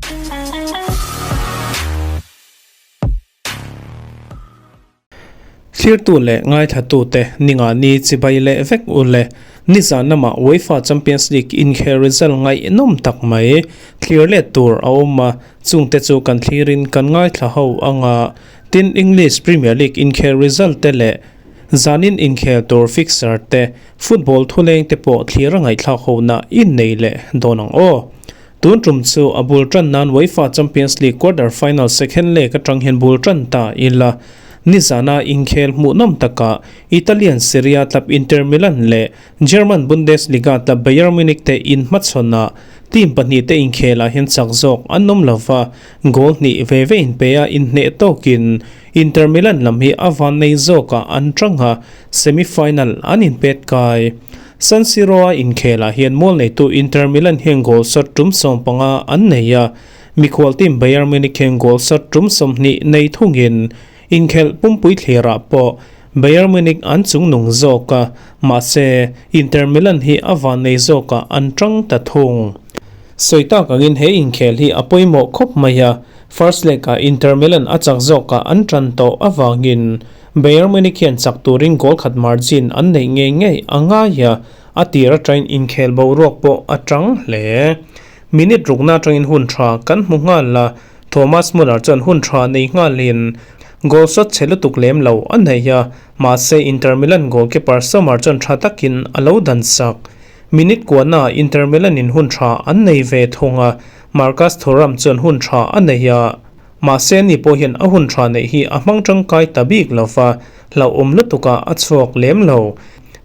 Thlirtu leh ngaithlatute ninga ni chibai leh vek u le. Nizan lama UEFA Champions League inkhel result ngaihnawm tak mai thlir let tur a awm a, chungte chu kan thlirin kan ngaithla ho ang a. Tin, English Premier League inkhel result te leh zanin inkhel tur fixture te, football thuleng te pawh thlir a ngaihthlak hona innei leh dawn ang aw. Tun tum chu a bul tan nan UEFA Champions League quarter final second leg atang hian bul tan ta ila. Nizana inkhel hmuhnawm takah Italian Serie A club Inter Milan leh German Bundesliga club Bayern Munich te inhmachhawn a, team pahnihte inkhelah hian chak zawk an awm lova, goal hnih ve ve inpe a inhneh tawkin Inter Milan lam hi a vannei zawkah an tang a, semi-final an inpet kai. San Siro-a inkhelah hian mual neitu Inter Milan hian goal shot tum 15 an nei a, mikhual team Bayern Munich hian goal shot tum 20 nei thungin inkhelh pumpui thlirah pawh Bayern Munich an chungnung zawk a, mahse Inter Milan hi a vannei zawkah an tang ta thung. Sawi tak angin he inkhel hi a pawimawh khawp mai a, first leg-ah Inter Milan a chak zawkah an tan tawh avangin Bayern Munich hian chak turin goal khat margin an neih ngei ngei a ngai a, a tir atangin inkhel boruak pawh a tang hle. Minute rukna atangin hun tha kan hmu nghal a, Thomas Muller chuan hun tha nei nghalin goal shot chhe lutuk lem lo a nei a, mahse Inter Milan goalkeeper Sommer chuan tha takin a lo dan sak. Minute kuahnaah Inter Milan in hun tha an nei ve thung a, Marcus Thuram chuan hun tha a nei a, Mahse ani pawh hian a hun tha neih hi a hmang tangkai ta bik lo va, hlauhawm lutuk ah a chhuak lem lo.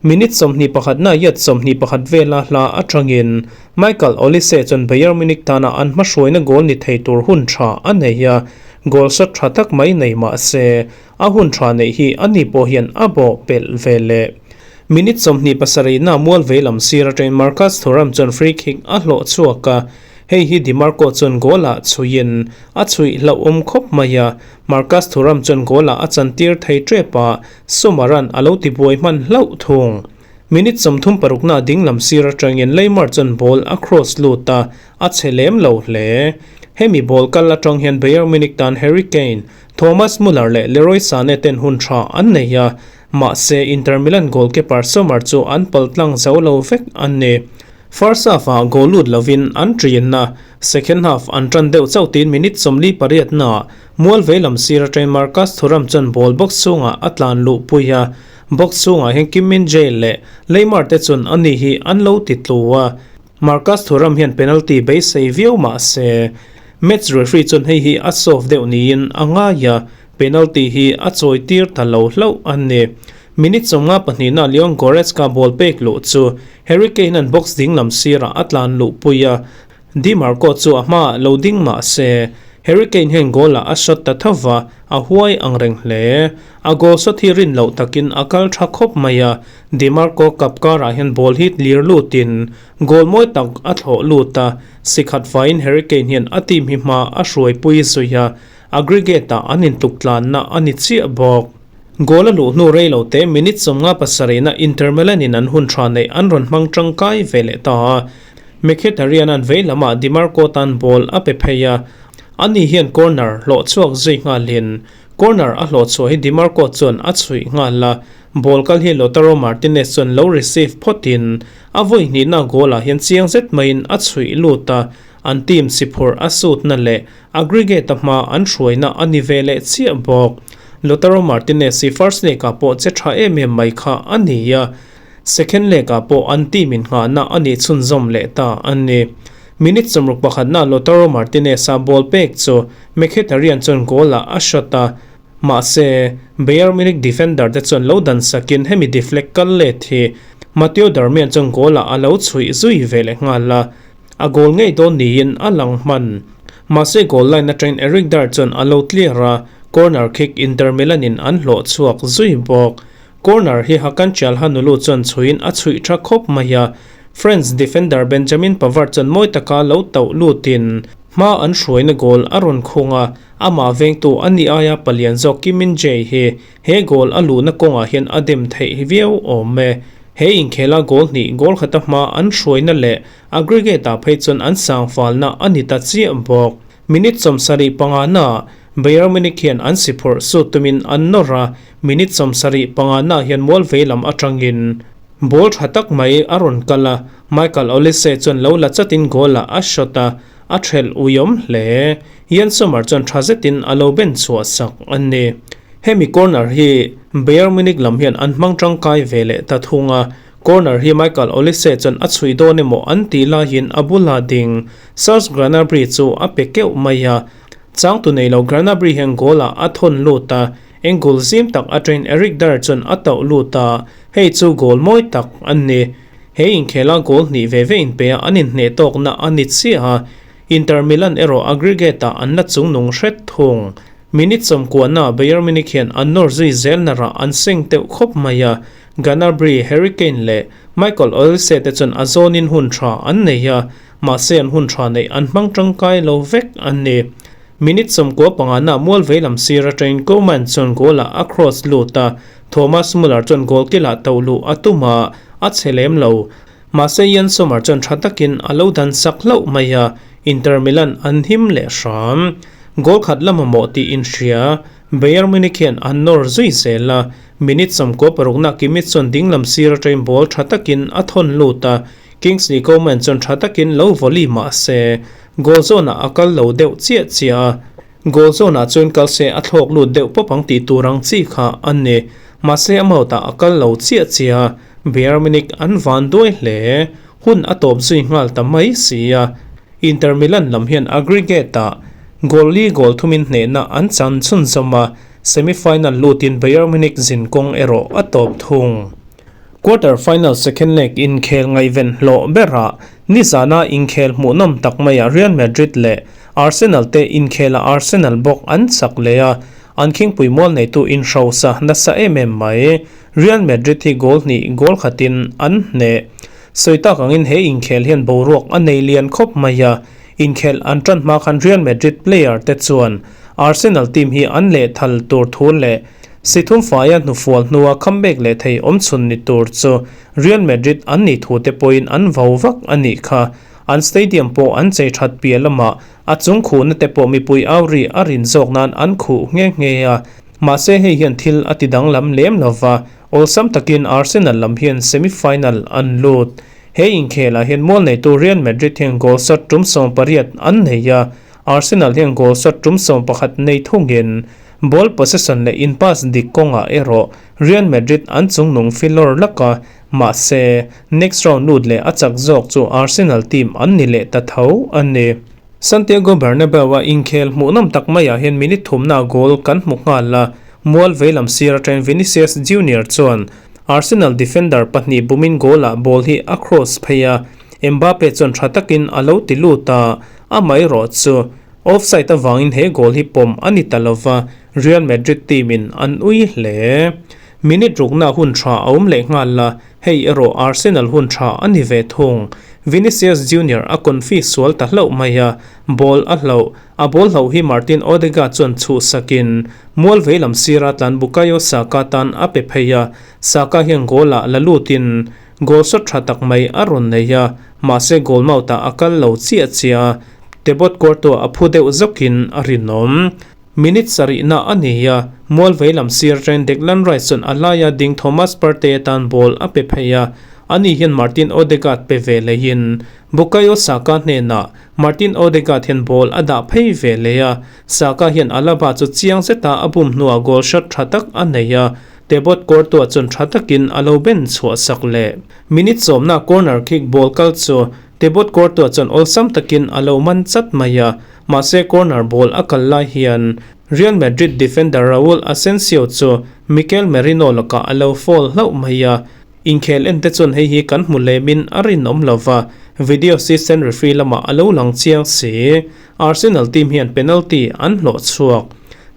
Minute 21 na yat 21 vela hla atangin Michael Olise chuan Bayern Munich tana an hmahruaina goal ni thei tur hun tha a nei a, goal shot tha tak mai nei mahse a hun tha neih hi ani pawh hian a bawh pelh ve leh. Minute 27 na mual vei lam sir atangin Marcus Thuram chuan free kick a hlawh chhuak a, Hei hi Di Marco chuan goal ah chhuiin a chhuih hlauhawm khawp mai a, Marcus Thuram chuan goal ah a chantir thei tep a, Sumaran a lo tibuai hman hlauh thung. Minute 36 na ding lam sir atangin Leymar chuan ball a cross lut a, a chhe lem lo hle. Hemi ball kal atang hian Bayern Munich tan Harry Kane, Thomas Muller leh Leroy Sane ten hun tha an nei a, mahse Inter Milan goalkeeper Sommer chu an paltlang zo lo vek a ni. First half ah goal lut lovin an ṭin a, second half an ṭan deuh chauh tiin minute 48 naah mual vei lam sir aṭangin Marcus Thuram chuan ball box chhungah a tlan luh pui a, box chhungah hian Kim Min Jae leh Neymar te chuan ani hi an lo ti tlu a, Marcus Thuram hian penalty beisei viau mah se match referee chuan hei hi a soft deuh niin a ngai a, penalty hi a chawi tir ta lo hlauh a ni. Minute 52 na Leon Goretzka ball pek luh chu Harry Kane an box ding lam sirah a tlan luh pui a, Di Marco chu a hmaah lo ding mah se, Harry Kane hian goal ah a shot ta tho va, a huai ang reng hle. A goal shot hi rin loh takin a kal tha khawp mai a, Di Marco cup karah hian ball hi tlir lutin goal mawi tak a thlawh lut a, si khat vaiin Harry Kane hian a team hi hma a hruaipui zui a, aggregate ah an intluk tlanna a ni chiah bawk. Goal a luh hnu rei lo te minute 57 na Inter Milan in an hun tha neih an rawn hmang tangkai ve leh ta a. Mkhitaryan an vei lamah Di Marco tan ball a pe phei a, ani hian corner hlawh chhuak zui nghalin corner a hlawh chhuah hi Di Marco chuan a chhuih nghal a, ball kal hi Lautaro Martinez chuan lo receive phawtin a vawi hnihna goal ah hian chiang zet maiin a chhuih lut a, an team siphurh a sutna leh Aggregate-a hma an hruaina a ni ve leh chiah bawk. Lautaro Martinez hi first leg-ah pawh che tha em em mai kha a ni a, second leg-ah pawh an team in nghahna a nih chhunzawm leh ta a ni. Minute 61 na Lautaro Martinez-a ball pek chu Mkhitaryan chuan goal-ah a shot a, mahse Bayern Munich defender te chuan lo dan sakin hemi deflect kal let hi Matteo Darmian chuan goal-ah a lo chhuih zui ve leh nghal a. A goal ngei dawn niin a lang hman. Mahse goal line atangin Eric Dier chuan a lo clear a, corner kick Inter Milan in an hlawh chhuak zui bawk. Corner hi Hakan Calhanoglu chuan chhuiin a chhuih tha khawp mai a, France defender Benjamin Pavard chuan mawi taka lo tauh lutin hma an hruaina goal a rawn khung a, amah vengtu a ni aia palian zawk Kim Min-jae hi he goal a luhna kawngah hian a dem theih viau awm e. He inkhela goal hnih goal khata hma an hruaina leh aggregate ah phei chuan an sangfalna a ni ta chiah bawk. Minute 75 naah Bayern Munich hian an si phurh sut tumin an nawr a, minute 75 naah hian mual vei lam atangin ball tha tak mai a rawn kal a, Michael Olise chuan lo la chatin goal ah a shot a, a thelh uiawm hle. Yann Sommer chuan tha zetin a lo ben chhuah sak a ni. Hemi corner hi Bayern Munich lam hian an hmang tangkai ve leh ta thung a, corner hi Michael Olise chuan a chhuih dawn emaw an tih laiin a bula ding Serge Gnabry chu a pe keuh mai a, changtu nei lo Gnabry hian goal ah a thawn lut a, angle zim tak atangin Eric Dier chuan a tauh lut a, hei chu goal mawi tak a ni. He inkhela goal hnih ve ve inpe a an inhneh tawkna a ni chiah a, Inter Milan erawh aggregate-ah an la chungnung hret thung. Minute 90 naah Bayern Munich hian an nawr zui zel narah an seng teuh khawp mai a, Gnabry, Harry Kane leh Michael Olise te chuan a zawnin hun tha an nei a, mahse an hun tha neih an hmang tangkai lo vek a ni. Minute 95 naah mual veilam sir atangin Coman chuan goal-ah a cross lut a, Thomas Muller chuan goal kilah toh luh a tum a, a che lem lo. Mahse Yann Sommer chuan tha takin a lo dan sak hlauh mai a, Inter Milan an him leh hram. Goal khat la mamawh tih inhria, Bayern Munich hian an nawr zui zel a, minute 96 Kimmich chuan dinglam sir atangin ball tha takin a thawn lut a, Kingsley Coman chuan tha takin lo volley mahse goal zawnah a kal lo deuh chiah chiah a, Goal zawnah chuan kal se a thlawk lut deuh pawp ang tih tur ang chi kha a ni. Mahse a mouth-ah a kal lo chiah chiah a, Bayern Munich an van duai hle. Hun a tawp zui nghal ta mai si a. Inter Milan lam hian aggregate-ah goal li goal thumin hnehna an chan chhunzawm a, semi-final lutin Bayern Munich zin kawng erawh a tawp thung. Quarter final second leg inkhel ngaihven hlawh berah nizana inkhel hmuhnawm tak maiah Real Madrid leh Arsenal te inkhelah Arsenal bawk an chak leh a, an khingpui mual neitu inhrosa nasa em em mai. Real Madrid hi goal hnih goal khatin an hneh. Sawi tak angin he inkhel hian boruak a nei lian khawp mai a, inkhel an tan hma khan Real Madrid player te chuan Arsenal team hi an lehthal tur thu leh Sithum faia hnufual hnua comeback leh thei awmchhun ni tur chu Real Madrid an nih thu te pawhin an vau vak a nih kha. An stadium pawh an chei that piah lamah a chung khuhna te pawh mipui au ri a rin zawk nan an khuh nghe nghe a. Mahse hei hian thil a ti danglam lem lo va, awlsam takin Arsenal lam hian semi-final an lut. He inkhelah hian mual neitu Real Madrid hian goal shot tum 18 an nei a, Arsenal hian goal shot tum 11 nei thungin Ball possession leh in pass dik kawngah erawh Real Madrid an chungnung filawr lak a, mahse next round lut leh a chak zawk chu Arsenal team an ni leh ta tho a ni. Santiago Bernabeu-a inkhel hmuhnawm tak maiah hian minute thumna goal kan hmu nghal a, mual veilam sir atangin Vinicius Junior chuan Arsenal defender pahnih bumin goal-ah ball hi a cross phei a, Mbappe chuan tha takin a lo ti lut a, amaherawh chu Offside avangin he goal hi pawm a ni ta lova, Real Madrid team in an ui hle. Minute rukna hun tha a awm leh nghal a, hei erawh Arsenal hun tha a ni ve thung. Vinicius Junior a confi sual ta hlauh mai a, ball a hloh. A ball hloh hi Martin Odegaard chuan chhuhsakin mual veilam sira tlan Bukayo Saka tan a pe phei a, Saka hian goal ah la lutin goal shot tha tak mai a rawn nei a, mahse goal mouth ah a kal lo chiah chiah a. Tebot Courtois a phu deuh zawkin a rinawm. Minute sarihna a ni a, mual veilam sir atangin Declan Rice chuan a laia ding Thomas Partey atan ball a pe phei a, ani hian Martin Odegaard pe ve lehin Bukayo Saka hnenah Martin Odegaard hian ball a dah phei ve leh a, Saka hian Alaba chu chiang zeta a bum hnuah goal shot tha tak a nei a, Tebot Courtois chuan tha takin a lo ben chhuah sak leh. Minute sawmna corner kick ball kal chu Tebot Courtois chuan awlsam takin a lo man chat mai a, mahse corner ball a kal lai hian Real Madrid defender Raul Asensio chu Mikel Merino lakah a lo foul hlauh mai a. Inkhel en te chuan hei hi kan hmu lemin a rinawm lo va, video assistant referee lamah a lo lang chiang si. Arsenal team hian penalty an hlawh chhuak.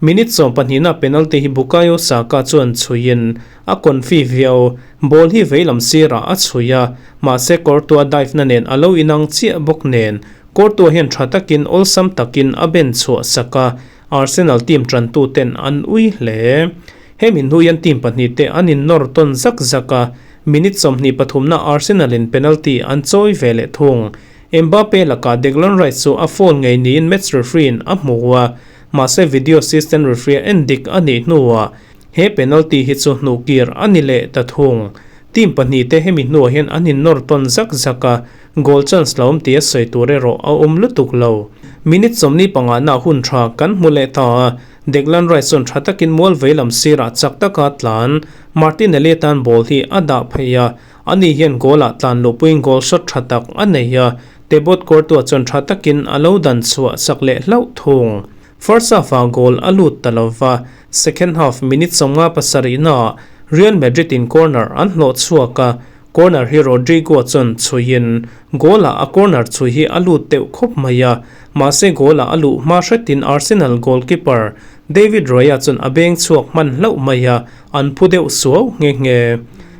Minute 12na penalty hi Bukayo Saka chuan chhuiin A confi viau, ball hi veilam sirah a chhui a, mahse Courtois dive na nen a lo inang chiah bawk nen, Courtois hian tha takin awlsam takin a ben chhuah sak a, Arsenal team tantu ten an ui hle. Hemi hnu hian team pahnih te an innawr tawn zak zak a, minute 23 na Arsenal in penalty an chawi ve leh thung. Mbappe lakah Declan Rice chu a foul ngei niin match referee-in a hmu a, mahse video assistant referee a en dik a nih hnuah he penalty hi chu hnuhkir a ni leh ta thung. Team pahnihte hemi hnuah hian an innawr tawn zak zak a, goal chance la awm tia sawi tur erawh a awm lutuk lo. Minute 25 na hun tha kan hmu leh ta a, Declan Rice chuan tha takin mual vei lam sirah chak taka tlan Martinelli tan ball hi a dah phei a, Ani hian goal-ah tlan luhpuiin goal shot tha tak a nei a, Tebot Courtois chuan tha takin a lo dan chhuah sak leh hlauh thung. First half-ah goal a lut ta lo va, second half minute 57 naah Real Madrid-in corner an hlawh chhuak a, corner hi Rodrygo chuan chhuiin goal-ah a corner chhui hi a lut deuh khawp mai a, mahse goal-ah a luh hma hretin Arsenal goalkeeper David Raya chuan a beng chhuak hman hlauh mai a, an phu deuh suau nghe nghe.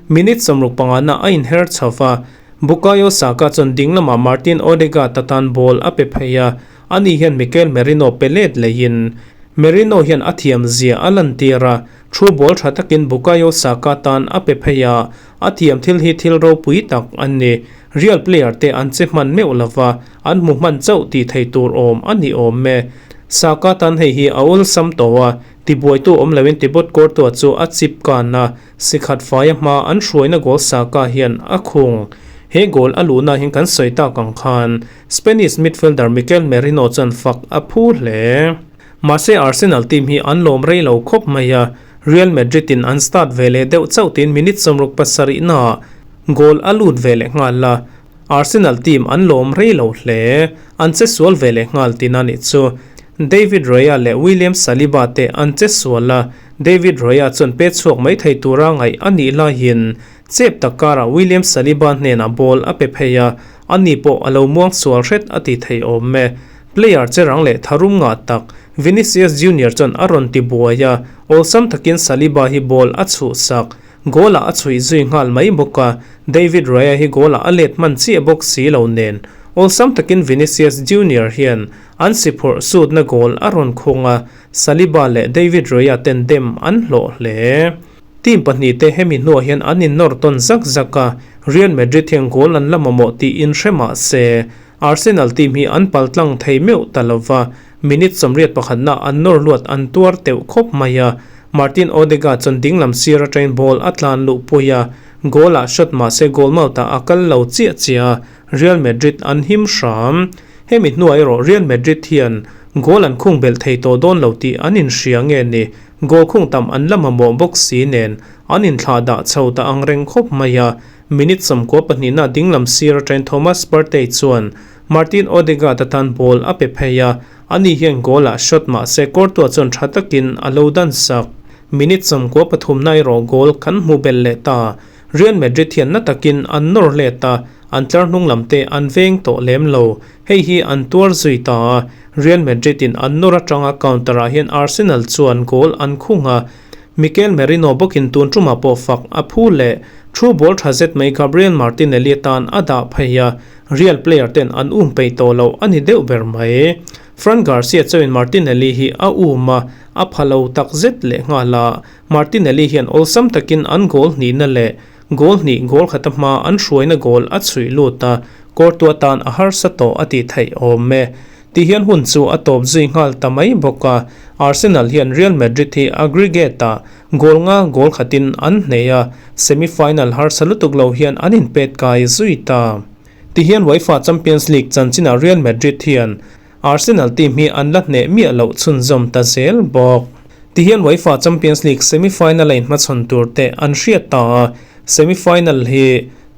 Minute 65 na a inher chho va, Bukayo Saka chuan ding lamah Martin Odegaard atan ball a pe phei a, ani hian Mikel Merino pe let leiin Merino hian a thiam zia a lantir a, thu ball tha takin Bukayo Saka tan a pe phei a, a thiam thil hi thil ropui tak a ni. Real player te an che hman meuh lova, an hmu hman chauh tih thei tur awm a ni awm e. Saka tan hei hi a awlsam tawh a, tibuaitu awm loin Thibaut Courtois chu a chip kan a, Sikhat faia hma an hruaina goal Saka hian a khung. He goal a luhna hian kan sawi tak ang khan Spanish midfielder Mikel Merino chuan fak a phu hle. Mahse Arsenal team hi an lawm rei lo khawp mai a, Real Madrid in an start ve leh deuh chauh tiin minute 67 naah goal a lut ve leh nghal a, Arsenal team an lawm rei lo hle. An che sual ve leh nghal tina nih chu. David Raya leh William Saliba te an che sual a, David Raya chuan pe chhuak mai thei tura ngaih a nih laiin chep tak karah William Saliba hnenah ball a pe phei a, ani pawh a lo muang sual hret a ti thei awm e. Player che rang leh tharum ngah tak Vinicius Junior chuan a rawn ti buai a, awlsam takin Saliba hi ball a chhuhsak. Goal-ah a chhuih zui nghal mai bawk a, David Raya hi goal-ah a let hman chiah bawk si lo nen awlsam takin Vinicius Junior hian an si phurh sutna goal a rawn khung a, Saliba leh David Raya ten dem an hlawh hle. Team pahnihte hemi hnuah hian an innawr tawn zak zak a, Real Madrid hian goal an la mamawh tiin hre mah se, Arsenal team hi an paltlang thei meuh ta lo va, minute 81 na an nawr luat an tuar teuh khawp mai a, Martin Odegaard chuan dinglam sir atangin ball a tlan luhpui a, goal ah shot mah se goal mouth ah a kal lo chiah chiah a, Real Madrid an him hram. Hemi hnuah erawh Real Madrid hian goal an khung belh thei tawh dawn lo tih an inhria nge ni, goal khung tam an la mamawh bawk si nen an inthlah dah chho ta ang reng khawp mai a, minute 92 na dinglam sir atangin Thomas Partey chuan Martin Odegaard atan ball a pe phei a, ani hian goal ah shot mah se Courtois chuan tha takin a lo dan sak. Minute 93 na erawh goal kan hmu belh leh ta. Real Madrid hian na takin an nawr let a, an tlar hnung lam te an veng tawh lem lo. Hei hi an tuar zui ta a, Real Madrid in an nawr atanga counter ah hian Arsenal chuan goal an khung a, Mikel Merino bawkin tun tumah pawh fak a phu leh. Thu ball tha zet mai Gabriel Martinelli atan a dah phei a, Real player ten an um peih tawh lo a ni deuh ber mai. Fran Garcia chuan Martinelli hi a um a, a pha lo tak zet leh nghal a, Martinelli hian awlsam takin an goal hnihna leh goal hnih goal khata hma an hruaina goal a chhuih lut a, Courtois tan a harsa tawh a tih theih awm e. Ti hian hun chu a tawp zui nghal ta mai bawk a, Arsenal hian Real Madrid hi aggregate ah goal nga goal khatin an hneh a, semi-final harsa lutuk lo hian an inpet kai zui ta. Ti hian UEFA Champions League chanchinah Real Madrid hian Arsenal team hi an la hneh miah loh chhunzawm ta zel bawk. Ti hian UEFA Champions League semi-final a inhmachhawn tur te an hriat ta a, semi-final hi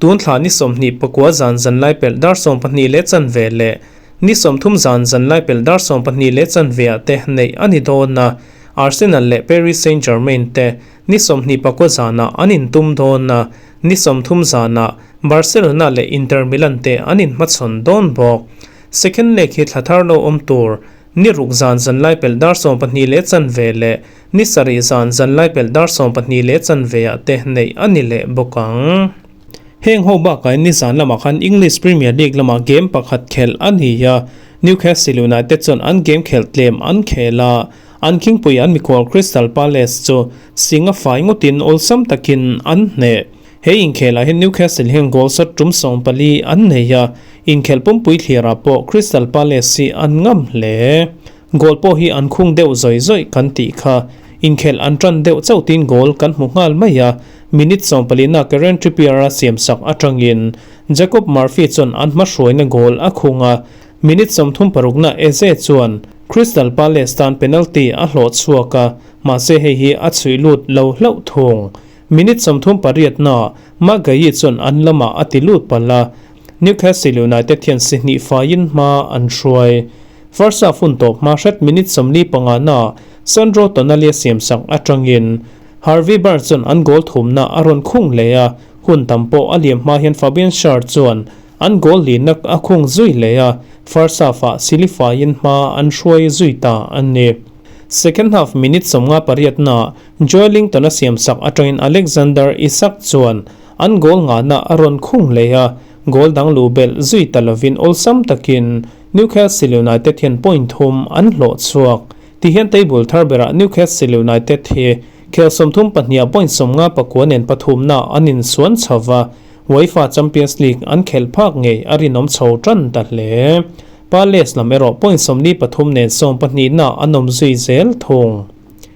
tun thla ni 29 zan zan lai pelh dar 12 leh chanve leh ni 30 zan zan lai pelh dar 12 leh chanve ah te neih a ni dawn a, Arsenal leh Paris Saint-Germain te ni 29 zanah an intum dawn a, ni 30 zanah Barcelona leh Inter Milan te an inhmachhawn dawn bawk. Second leg hi thla thar lo awm tur, ni ruk zan zan lai pelh dar 12 leh chanve leh ni sarih zan zan lai pelh dar 12 leh chanve ah te neih a ni leh bawk ang. Heng ho bakah ni zan lamah khan English Premier League lamah game pakhat khelh a ni a, Newcastle United chuan an game khelh tlem an khel a, an khingpui an mikhual Crystal Palace chu singa fai ngawtin awlsam takin an hneh. He inkhelah hian Newcastle hian goal shot tum 14 an nei a, inkhel pumpui thlirah pawh Crystal Palace hi an ngam hle. Goal pawh hi an khung deuh zawih zawih kan tih kha. Inkhel an tan deuh chauh tin goal kan hmu nghal mai a, minute 14 na Kieran Trippier a siamsak atangin Jacob Murphy chuan an hmahruaina goal a khung a, minute 36 na Eze chuan Crystal Palace tan penalty a hlawh chhuak a, mahse hei hi a chhuih lut lo hlauh thung. Minute 38 na Marc Guehi chuan an lamah a ti lut palh a, Newcastle United hian si hnih faiin hma an hruai. First half hun tawp hma hret minute 45 na Sandro Tonali a siamsak atangin Harvey Barnes chuan an goal thumna a rawn khung leh a, hun tam pawh a liam hma hian Fabian Schär chuan an goal lihna a khung zui leh a, first half ah silifaiin hma an hruai zui ta a ni. Second half minute 58 na Joelinton a siamsak atangin Alexander Isak chuan an goal ngahna a rawn khung leh a, goal dang luh belh zui ta lovin awlsam takin Newcastle United hian point thum an hlawh chhuak. Ti hian table thar berah Newcastle United hi khel 32 ah point 59 nen pathumna an insuan chho va, UEFA Champions League an khelh phak ngei a rinawm chho tan ta hle. Palace lam erawh point 43 nen 12 na an awm zui zel thung.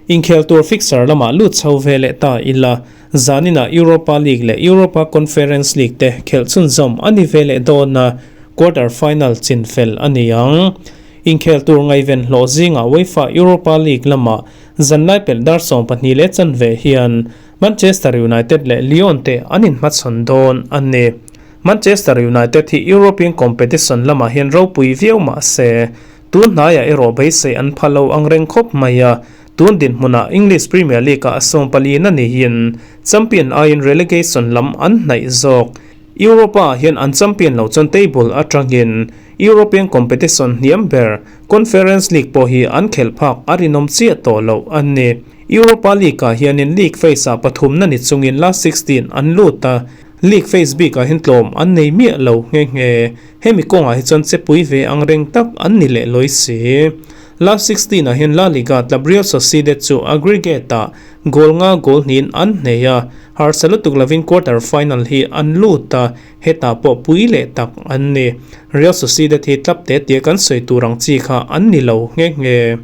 Inkhel tur fixture lamah lut chho ve leh ta ila, zanina Europa League leh Europa Conference League te khelh chhunzawm a ni ve leh dawn a, quarter final chin fel a ni ang. Inkhel tur ngaiven hlawh zingah UEFA Europa League lamah zanlai pelh dar 12 leh chanve hian Manchester United leh Lyon te an inhmachhawn dawn a ni. Manchester United hi European competition lamah hian ropui viau mah se, tun hnaiah erawh beisei an pha lo ang reng khawp mai a, tun dinhmunah English Premier League ah 14 na niin champion aiin relegation lam an hnaih zawk. Europa ah hian an champion lo chuan table atangin European competition hniam ber Conference League pawh hi an khelh phak a rinawm chiah tawh loh a ni. Europa League ah hianin league phase ah pathum na ni chungin last 16 an lut a, league phase bik ah hian tlawm an nei miah lo nghe nghe. Hemi kawngah hi chuan chepui ve ang reng tak an ni leh lawi si. Last 16 ah hian La Liga club Real Sociedad chu aggregate ah goal nga goal hnihin an hnei a, harsa lutuk lovin quarter final hi an lut a, hetah pawh pui leh tak an ni. Real Sociedad hi club te tia kan sawi tur ang chi kha an ni lo nghe nghe.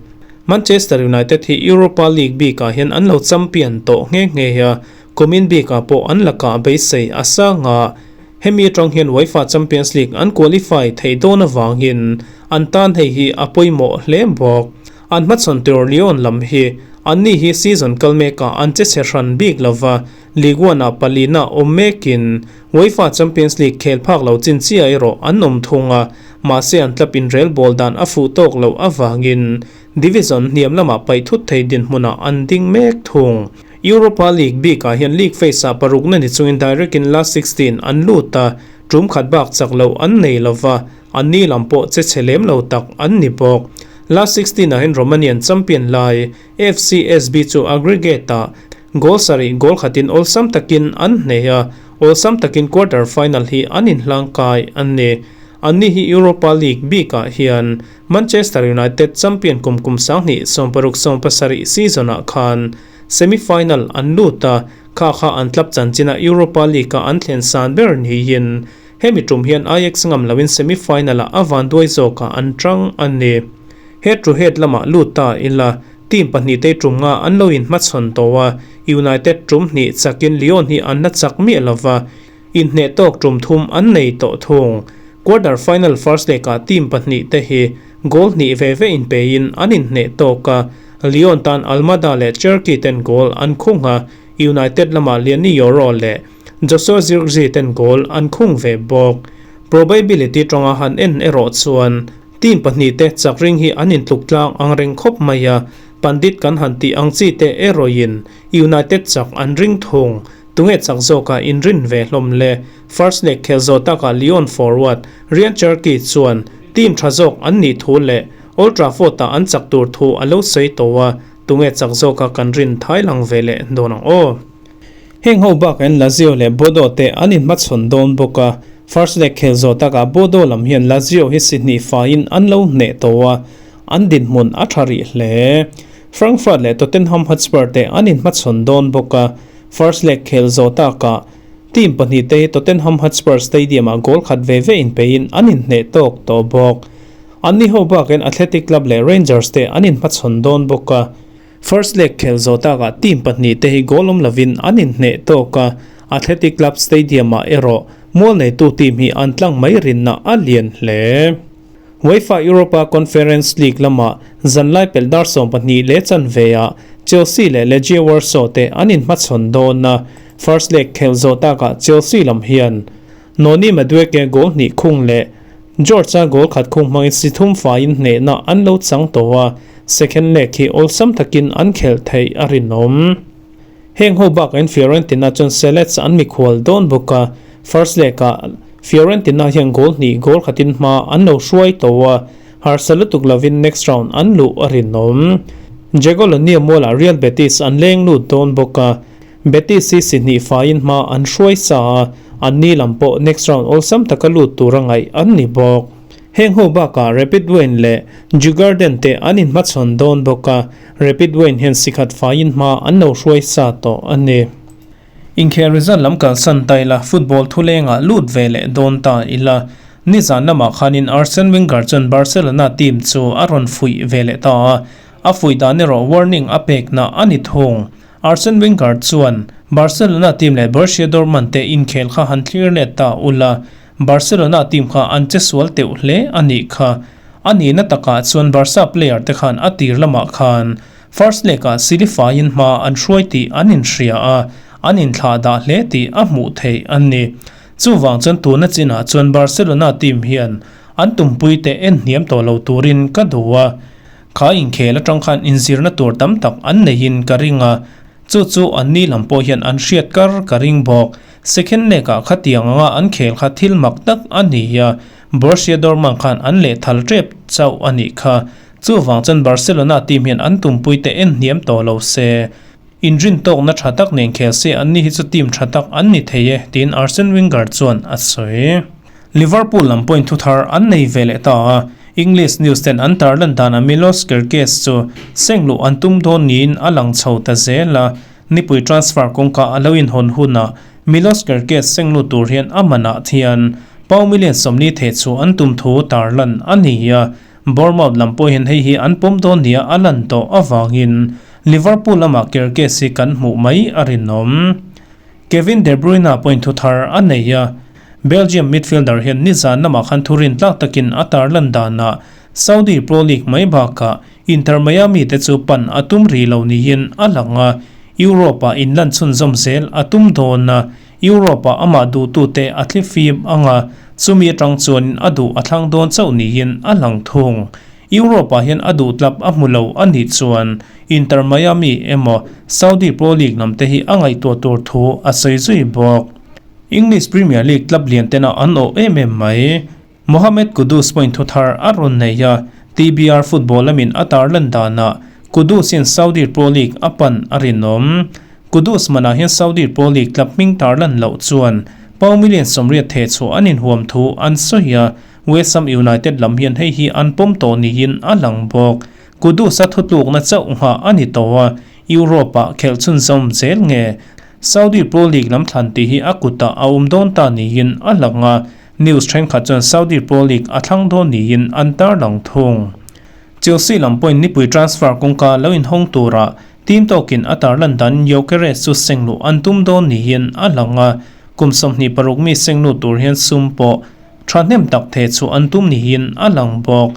Manchester United hi Europa League bikah hian an lo champion tawh nghe nghe a, kumin bikah pawh an lakah beisei a sang a, hemi atang hian UEFA Champions League an qualify theih dawn avangin an tan hei hi a pawimawh hle bawk. An hmachhawn tur Lyon lam hi anni hi season kal mekah an che chhe hran bik lova, Ligue 1 ah palina awm mekin UEFA Champions League khel phak lo chin chiah erawh an awm thung a, mahse an club inrel ball dan a fuh tawk loh avangin division hniam lamah paih thut thei dinhmunah an ding mek thung. Europa League bikah hian league phase ah parukna ni chungin direct in last 16 an lut a, tum khat bak chak loh an nei lova, anni lam pawh che chhe lem lo tak an ni bawk. Last 16 ah hian Romanian champion lai FCSB chu aggregate ah goal sarih goal khatin awlsam takin an hnei a, awlsam takin quarter final hi an inhlang kai an ni. Anni hi Europa League bikah hian Manchester United champion kum kum 2016-17 season ah khan semi final an lut a, kha kha an club chanchina Europa League ah an thlen san ber niin hemi tum hian Ajax ngam loin semi final ah a van duai zawkah an tang a ni. Head to head lamah lut ta ila team pahnih te tum nga an lo inhmachhawn tawh a, United tum hnih chakin Lyon hi an la chak miah lova, inhneh tawk tum thum an nei tawh thung. Quarter final first leg ah team pahnih te hi goal hnih ve ve inpein an inhneh tawk a, Lyon tan Almada leh Cherki ten goal an khung a, United lamah Leny Yoro leh Joshua Zirkzee ten goal an khung ve bawk. Probability tawnga han en erawh chuan team pahnih te chak ring hi an intluk tlang ang reng khawp mai a, pandit kan han tih ang chi te erawhin United chak an ring thung. Tunge chak zawkah inrin ve hlawm le. First leg khel zawh takah Lyon forward Ryan Cherki chuan team tha zawk an nih thu leh Old Trafford ah an chak tur thu a lo sawi tawh a, tunge chak zawkah kan rin thai lang ve leh dawn ang aw. Heng ho bak in Lazio leh Bodo te an inhmachhawn dawn bawk a, first leg khel zawh takah Bodo lam hian Lazio hi si hnih faiin an lo hneh tawh a, an dinhmun a tha rih hle. Frankfurt leh Tottenham Hotspur te an inhmachhawn dawn bawk a, first leg khel zawh takah. Team pahnihte hi Tottenham Hotspur Stadium-ah goal khat ve ve inpeiin an inhneh tawk tawh bawk. Anni ho bakin Athletic Club leh Rangers te an inhmachhawn dawn bawk a. First leg khel zawh takah team pahnihte hi goal awm lovin an inhneh tawk a, Athletic Club Stadium-ah erawh mual neitu team hi an tlang mai rinna a lian hle. UEFA Europa Conference League lamah zanlai pelh dar 12 leh chanveah Chelsea leh Legia Warsaw te an inhmachhawn dawn a, first leg khel zawh takah Chelsea lam hian Noni Madueke goal hnih khung leh George-a goal khat khung hmangin si thum faiin hnehna an lo chang tawh a, second leg hi awlsam takin an khelh theih a rinawm. Heng ho bakain Fiorentina chuan Selets an mikhual dawn bawk a, first leg-ah Fiorentina hian goal hnih goal khatin hma an lo hruai tawh a, harsa lutuk lovin next round an luh a rinawm. Jagiellonia mualah Real Betis an leng lut dawn bawk a, Betis hi si hnih faiin hma an hruai sa a, anni lam pawh next round awlsam taka lut tura ngaih an ni bawk. Heng ho bakah Rapid Wien leh Djurgården te an inhmachhawn dawn bawk a, Rapid Wien hian sikhat faiin hma an lo hruai sa tawh a ni. Inkhel result lam kalsan ta ila, football thulengah lut ve leh dawn ta ila. Nizan lamah khanin Arsene Wenger chuan Barcelona team chu a rawn fuih ve leh ta a, a fuih dan erawh warning a pekna a ni thung. Arsene Wenger chuan Barcelona team leh Borussia Dortmund te inkhel kha han thlir let ta ula, Barcelona team kha an che sual teuh hle a nih kha. A nihna takah chuan Barca player te khan a tir lamah khan first leg ah silifaiin hma an hruai tih an inhria a, an inthlah dah hle tih a hmuh theih a ni. Chuvang chuan tuna chinah chuan Barcelona team hian an tumpui te en hniam tawh lo turin ka duh a. Kha inkhel atang khan inzirna tur tam tak an neihin ka ring a, chu chu anni lam pawh hian an hriat kar ka ring bawk. Second leg-ah khatiang anga an khel kha thil mak tak a ni a, Borussia Dortmund khan an lehthal tep chauh a nih kha. Chuvang chuan Barcelona team hian an tumpuite en hniam tawh lo se. Inrin tawkna tha tak nen khel se anni hi chu team tha tak an ni thei e, tiin Arsene Wenger chuan a sawi. Liverpool lam pawhin thuthar an nei ve leh ta a, English news ten an tarlan danah Milos Kerkez chu seng luh an tum dawn niin a lang chho ta zel a, Nipui transfer kawngka a lo inhawn hunah Milos Kerkez senglut tur hian a manah thian pau million 40 theh chu an tum thu tarlan a ni a, Bournemouth lam pawh hian hei hi an pawm dawn nia a lan tawh avangin Liverpool lamah Kerkez hi kan hmuh mai a rinawm. Kevin De Bruyne pawhin thu thar a nei a, Belgium midfielder hian nizan lamah khan thurin tlak takin a tarlan danah Saudi Pro League mai bakah Inter Miami te chu pan a tum rih lo niin a lang a, Europe-ah inlan chhunzawm zel a tum dawn a, Europe-ah amah duhtute a thli fim ang a, chumi atang chuanin a duh a thlang dawn chauh niin a lang thung. Europe-ah hian a duh tlap a hmu lo a nih chuan Inter Miami emaw Saudi Pro League lam te hi a ngaihtuah tur thu a sawi zui bawk. English Premier League club lian tena an awh em em mai. Mohammed Kudus pawhin thuthar a rawn nei a, TBR football lamin a tarlan danah Kudus hian Saudi Pro League a pan a rinawm. Kudus manah hian Saudi Pro League club hming tarlan loh chuan pau million 80 theh chhuah an inhuam thu an sawi a, West Ham United lam hian hei hi an pawm tawh niin a lang bawk. Kudus-a thutlukna chauh nghah a ni tawh a, Europe-ah khelh chhunzawm zel nge Saudi Pro League lam thlan tih hi a kutah a awm dawn ta niin a lang a, News thenkhat chuan Saudi Pro League a thlang dawn niin an tarlang thung. Chelsea lam pawhin nipui transfer kawngka lo inhawng tura team tawkin a tarlan dan Gyökeres chu sengluh an tum dawn niin a lang a, kum 26 mi senglut tur hian sum pawh thahnem tak theh chhuah an tum niin a lang bawk.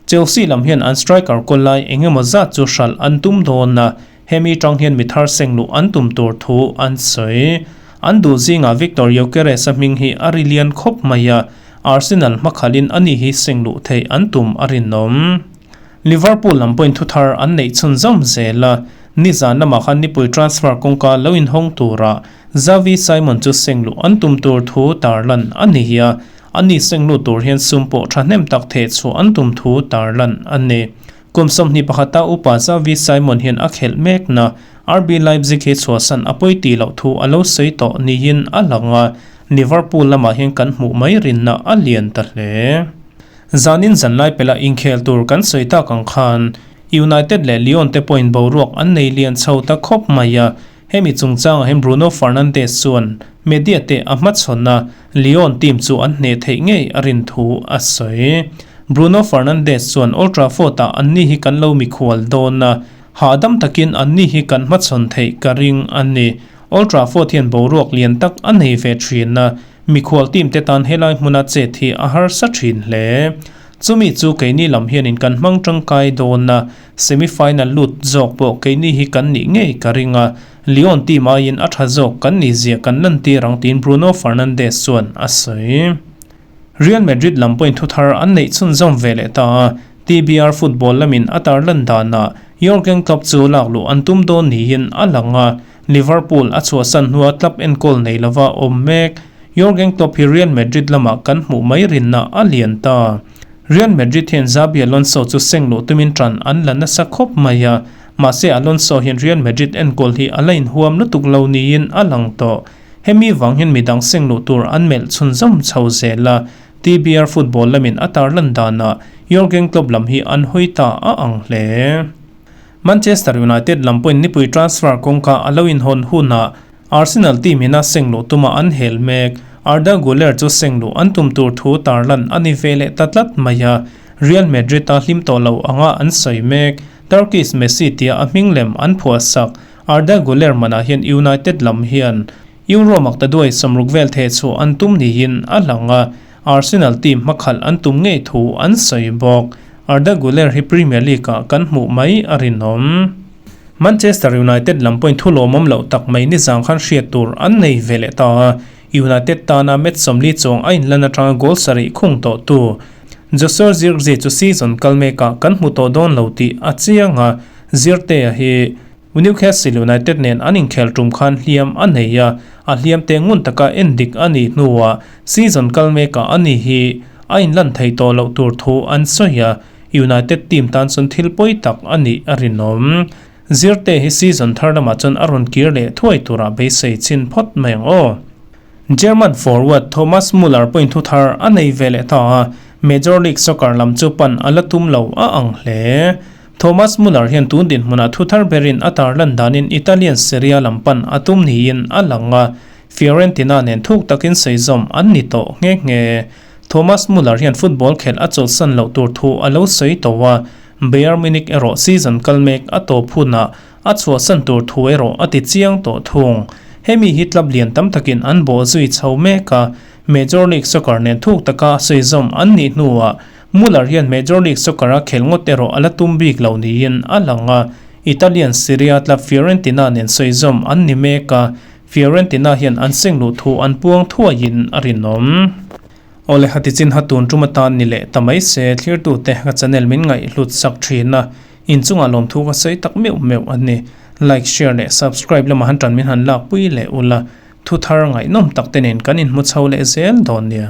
Chelsea lam hian an striker kawl lai eng emaw zat chu hralh an tum dawn a, hemi tang hian mi thar sengluh an tum tur thu an sawi. An duh zingah Victor Gyökeres-a hming hi a ri lian khawp mai a, Arsenal hmakhalhin ani hi sengluh theih an tum a rinawm. Liverpool lam pawhin thu thar an neih chhunzawm zel a, nizan lamah khan nipui transfer kawngka lo inhawng tura Xavi Simon chu sengluh an tum tur thu tarlan a ni a, Ani senglut tur hian sum pawh thahnem tak theh chhuah an tum thu tarlan a ni. Kum 21 a upa Xavi Simon hian a khelh mekna RB Leipzig hi chhuahsan a pawi tih loh thu a lo sawi tawh niin a lang a, Liverpool lamah hian kan hmuh mai rinna a lian ta hle. Zanin zanlai pela inkhel tur kan sawi tak ang khan United leh Lyon te pawhin boruak an nei lian chho ta khawp mai a. Hemi chungchangah hian Bruno Fernandes chuan media te a hmachhawn a, Lyon team chu an hneh theih ngei a rin thu a sawi. Bruno Fernandes chuan Old Trafford-ah anni hi kan lo mikhual dawn a, hahdam takin anni hi kan hmachhawn theih ka ring a ni. Old Trafford hian boruak lian tak a nei ve thin a, mikhual team te tan helai hmuna chet hi a harsa thin hle. Chumi chu keini lam hianin kan hmang tangkai dawn a, semi-final lut zawk pawh keini hi kan nih ngei ka ring a, Lyon team aiin a tha zawk kan nih zia kan lantir ang tiin Bruno Fernandes chuan a sawi. Real Madrid lam pawhin thuthar an neih chhunzawm ve leh ta a, TBR football lamin a tarlan danah Jurgen Klopp chu lakluh an tum dawn niin a lang a, Liverpool a chhuahsan hnua club enkawl nei lova awm mek. Jurgen Klopp hi Real Madrid lamah kan hmuh mai rinna a lian ta. Real Madrid hian Xabi Alonso chu seng luh tumin ṭan an la nasa khawp mai a, mahse Alonso hian Real Madrid enkawl hi a la inhuam lutuk lo niin a lang tawh. Hemi vang hian midang seng luh tur an melh chhunzawm chho zel a, TBR football lamin a tarlan danah Jurgen Klopp lam hi an hawi ta a ang hle. Manchester United lam pawhin nipui transfer kawngka a lo inhawn hunah Arsenal team ina seng luh tuma an hel mek. Arda Guler chu seng luh an tum tur thu tarlan a ni ve leh ta tlat mai a, Real Madrid a hlim tawh lo anga an sawi mek. Turkish Messi tia a hming lem an phuahsak Arda Guler manah hian United lam hian Euro maktaduai 60 vel theh chhuah an tum niin a lang a, Arsenal team hmakhalh an tum ngei thu an sawi bawk. Arda Guler hi Premier League-ah kan hmuh mai a rinawm. Manchester United lam pawhin thu lawmawm loh tak mai nizang khan hriat tur an nei ve leh ta a, United tana match 40 chuang a inlan atanga goal sarih khung tawhtu Joshua Zirkzee chu season kal mekah kan hmu tawh dawn lo tih a chiang a, Zirtea hi Newcastle United nen an inkhel tum khan hliam a nei a, a hliam te ngun taka en dik a nih hnuah season kal mekah a ni hi a inlan thei tawh loh tur thu an sawi a, United team tan chuan thil pawi tak a nih a rinawm. Zirte hi season thar lamah chuan a rawn kir leh thuai turah beisei chin phawt mai ang aw. German forward Thomas Muller pawhin thu thar a nei ve leh ta a, Major League Soccer lam chu pan a la tum lo a ang hle. Thomas Muller hian tun dinhmunah thu thar berin a tarlan danin Italian Serie A lam pan a tum niin a lang a, Fiorentina nen thuk takin sawi zawm an ni tawh nghe nghe. Thomas Muller hian football khelh a chawlhsan loh tur thu a lo sawi tawh a, Bayern Munich erawh season kal mek a tawp hunah a chhuahsan tur thu erawh a ti chiang tawh thung. Hemi hi club lian tam takin an bawh zui chho mek a, Major League Soccer nen thuk taka sawi zawm an nih hnuah Muller hian Major League Soccer a khel ngawt erawh a la tum bik lo niin a lang a, Italian Serie A club Fiorentina nen sawi zawm an ni mek a, Fiorentina hian an seng luh thu an puang thuaiin a rinawm. Awle hati chin ha tun tum atan ni leh ta mai se thlirtute ka channel min ngaihhlut sak thin a, inchungah lawmthu ka sawi tak meuh meuh a ni. Like, share leh subscribe lamah han tan min han lakpui leh ula, thu thar ngaihnawm tak te nen kan inhmu chho leh zel dawn nia.